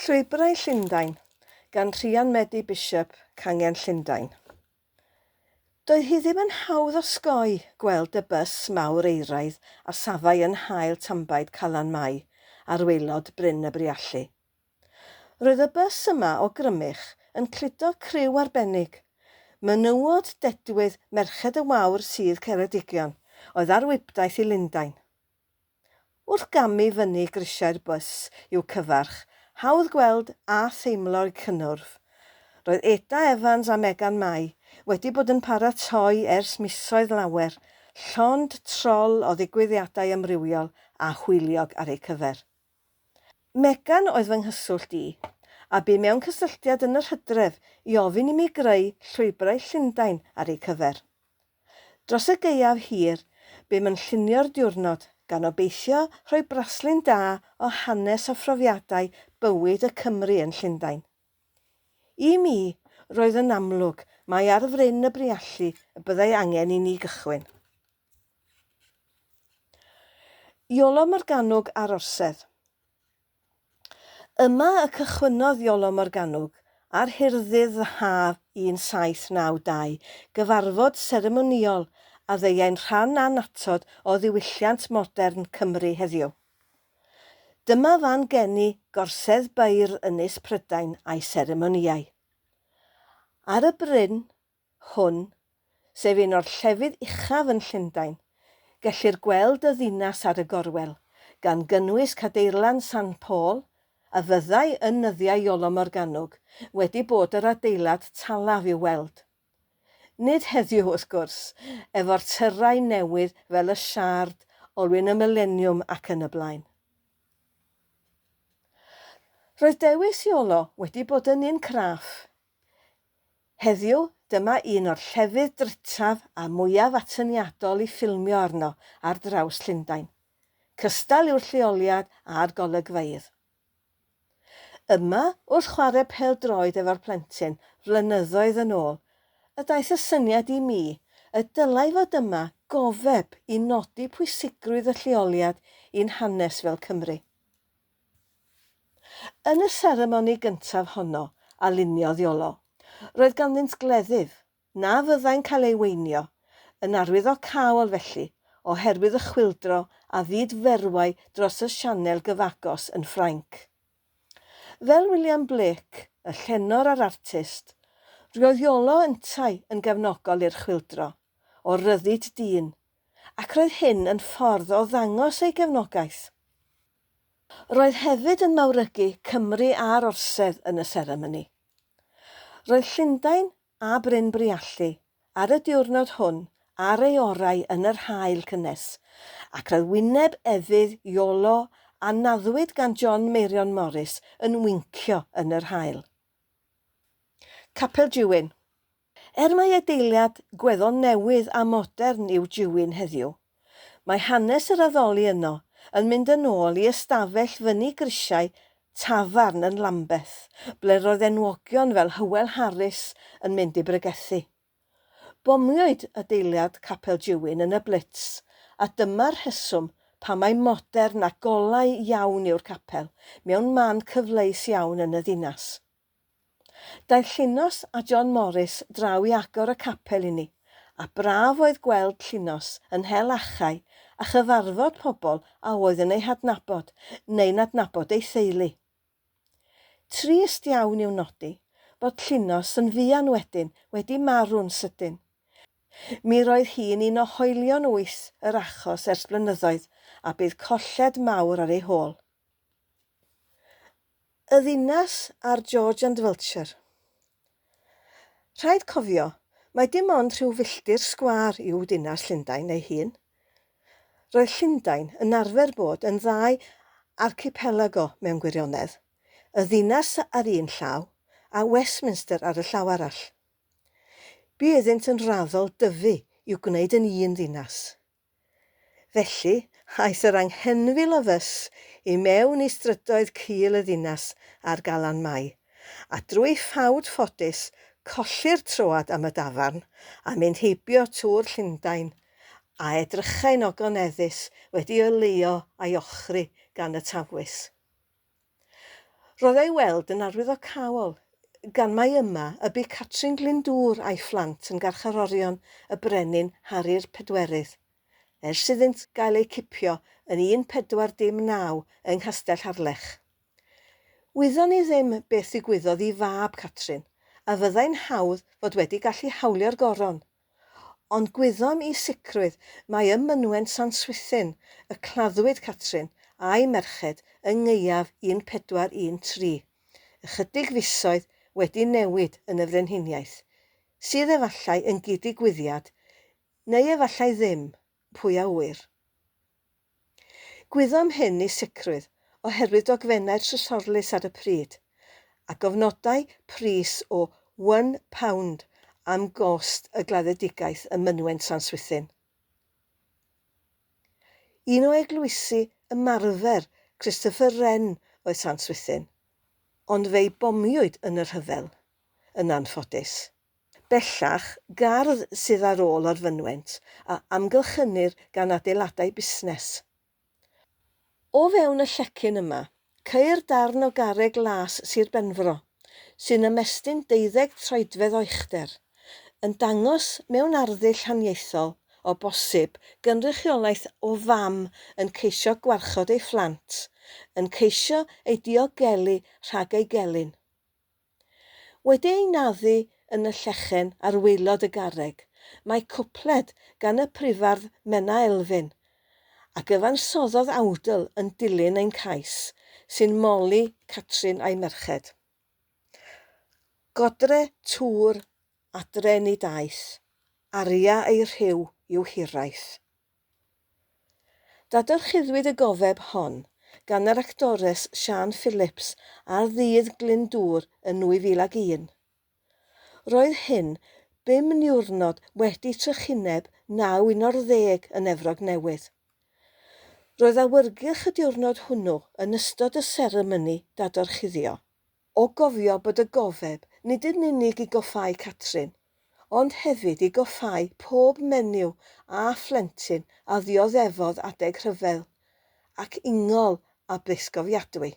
Llwybrau Llundain, gan Rhian Medi Bishop, Cangen Llundain. Doedd hi ddim yn hawdd osgoi gweld y bws mawr euraidd a safai yn haul tanbaid Calan Mai ar waelod Bryn y Briallu. Roedd y bws yma o Grymych yn cludo criw arbennig, menywod dedwydd Merched y Wawr Sir Ceredigion oedd ar wibdaith i Lundain. Wrth gamu fyny grisiau'r bws i'w cyfarch, hawdd gweld a theimlo'r cynnwrf. Roedd Eda Evans a Megan Mai wedi bod yn paratoi ers misoedd lawer, llond trol o ddigwyddiadau amrywiol a hwyliog ar eu cyfer. Megan oedd fy nghyswllt i, a bu mewn cysylltiad yn yr hydref i ofyn i mi greu Llwybrau Llundain ar eu cyfer. Dros y gaeaf hir, bum yn llunio'r diwrnod, gan obeithio rhoi braslun da o hanes a phrofiadau bywyd y Cymry yn Llundain. I mi, roedd yn amlwg mai ar fryn y Briallu y byddai angen i ni gychwyn. Iolo Morganwg a'r Orsedd. Yma y cychwynnodd Iolo Morganwg ar hirddydd haf 1792 gyfarfod seremonïol a ddeuai'n rhan annatod o ddiwylliant modern Cymru heddiw. Dyma fan geni Gorsedd Beirdd Ynys Prydain a'i seremonïau. Ar y bryn, hwn, sef un o'r llefydd uchaf yn Llundain, gellir gweld y ddinas ar y gorwel, gan gynnwys Cadeirlan San Paul, a fyddai yn nyddiau Iolo Morganwg wedi bod yr adeilad talaf i'w weld. Nid heddiw, wrth gwrs, efo'r tyrau newydd fel y Shard, Olwyn y Mileniwm ac yn y blaen. Roedd dewis Iolo wedi bod yn un craff. Heddiw, dyma un o'r llefydd drytaf a mwyaf atyniadol i ffilmio arno ar draws Llundain. Cystal yw'r lleoliad a'r golygfeydd. Yma, wrth chwarae pêl-droed efo'r plentyn flynyddoedd yn ôl, y daeth y syniad i mi y dylai fod yma gofeb i nodi pwysigrwydd y lleoliad i'n hanes fel Cymry. Yn y seremoni gyntaf honno a luniodd Iolo, roedd ganddynt gleddyf, na fyddai'n cael ei weinio, yn arwyddocaol felly, oherwydd y chwyldro a fyd ferwai dros y sianel gyfagos yn Ffrainc. Fel William Blake, y llenor a'r artist, roedd Iolo yntau yn gefnogol i'r chwyldro, o ryddid dyn, ac roedd hyn yn ffordd o ddangos ei gefnogaeth. Roedd hefyd yn mawrygu Cymru a'r Orsedd yn y seremoni. Roedd Llundain a Bryn Briallu ar y diwrnod hwn ar ei orau yn yr haul cynnes, ac roedd wyneb efydd Iolo a naddwyd gan John Meirion Morris yn wincio yn yr haul. Capel Dewin. Er mai adeilad gweddol newydd a modern yw Dewin heddiw, mae hanes yr addoli yno yn mynd yn ôl i ystafell fyny grisiau tafarn yn Lambeth, ble roedd enwogion fel Hywel Harris yn mynd i bregethu. Bomiwyd adeilad Capel Dewin yn y Blitz, a dyma'r rheswm pam mai modern a golau iawn yw'r capel, mewn man cyfleus iawn yn y ddinas. Daeth Llinos a John Morris draw i agor y capel i ni, a braf oedd gweld Llinos yn hel achau a chyfarfod pobl a oedd yn ei hadnabod neu'n adnabod ei theulu. Trist iawn yw nodi bod Llinos yn fuan wedyn wedi marw'n sydyn. Mi roedd hi'n un o hoelion wyth yr achos ers blynyddoedd a bydd colled mawr ar ei hôl. Y ddinas a'r George and Vulture. Rhaid cofio, mai dim ond rhyw filltir sgwâr yw dinas Llundain ei hun. Roedd Llundain yn arfer bod yn ddau archipelago mewn gwirionedd, y ddinas ar un llaw a Westminster ar y llaw arall. Bu iddynt yn raddol dyfu i'w gwneud yn un ddinas. Felly, aeth yr anghenfil o fys i mewn i strydoedd cul y ddinas ar Galan Mai, a drwy ffawd ffodus colli'r troad am y dafarn, a mynd heibio Tŵr Llundain, a edrychai'n ogoneddus wedi oleuo a'i ochri gan y tafwys. Roedd ei weld yn arwyddocaol, gan mai yma y bu Catrin Glyndŵr a'i phlant yn garcharorion y Brenin Harri'r Pedwerydd, ers iddynt gael eu cipio yn 1409 yng Nghastell Harlech. Wyddon ni ddim beth ddigwyddodd i fab Catrin, a fyddai'n hawdd fod wedi gallu hawlio'r goron. Ond gwyddom i sicrwydd mai ym mynwent Sant Swithin y claddwyd Catrin a'i merched yng ngaeaf 1413, ychydig fisoedd wedi newid yn y frenhiniaeth, sydd efallai yn gyd-ddigwyddiad, neu efallai ddim, pwy a ŵyr. Gwyddom hyn i sicrwydd oherwydd dogfennau'r Trysorlys ar y pryd, a gofnodai pris o one pound am gost y gladdedigaeth ym mynwent San Swithin. Un o eglwysi ymarfer Christopher Wren oedd Sant Swithin, ond fe'i bomiwyd yn y rhyfel, yn anffodus. Bellach, gardd sydd ar ôl o'r fynwent, a amgylchynir gan adeiladau busnes. O fewn y llecyn yma, ceir darn o garreg las Sir Benfro, sy'n ymestyn deuddeg troedfedd o uchder, yn dangos mewn arddull haniaethol, o bosib, gynrychiolaeth o fam yn ceisio gwarchod ei phlant, yn ceisio eu diogelu rhag ei gelyn. Wedi ei naddu yn y llechen ar waelod y garreg, mae cwpled gan y Prifardd Menna Elfyn, a gyfansoddodd awdl yn dilyn ein cais, sy'n moli Catrin a'i merched. Godre tŵr adre nid aeth, aria ei rhyw i'w hiraeth. Dadorchuddwyd y gofeb hon gan yr actores Siân Phillips ar Ddydd Glyndŵr yn 2001. Roedd hyn bum niwrnod wedi trychineb naw unarddeg yn Efrog Newydd. Roedd awyrgylch y diwrnod hwnnw yn ystod y seremoni dadorchuddio. O gofio bod y gofeb nid yn unig i goffáu Catrin, ond hefyd i goffáu pob menyw a phlentyn a ddioddefodd adeg rhyfel, ac ingol a bythgofiadwy.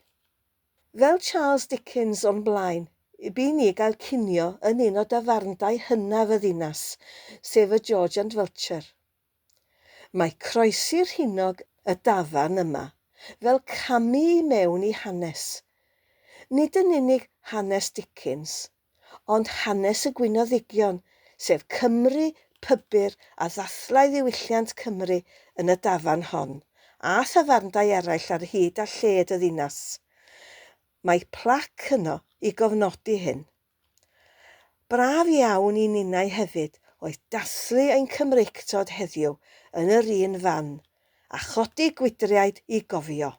Fel Charles Dickens o'n blaen, bu i ni gael cinio yn un o dafarndai hynaf y ddinas, sef y George and Vulture. Mae croesi rhinog y dafarn yma fel camu i mewn i hanes. Nid yn unig hanes Dickens, ond hanes y Gwynoddigion, sef Cymry pybyr a ddathlai ddiwylliant Cymru yn y dafarn hon, a thafarndai eraill ar hyd a lled y ddinas. Mae plac yno i gofnodi hyn. Braf iawn i ninnau hefyd oedd dathlu ein Cymreictod heddiw yn yr un fan, a chodi gwydriaid i gofio.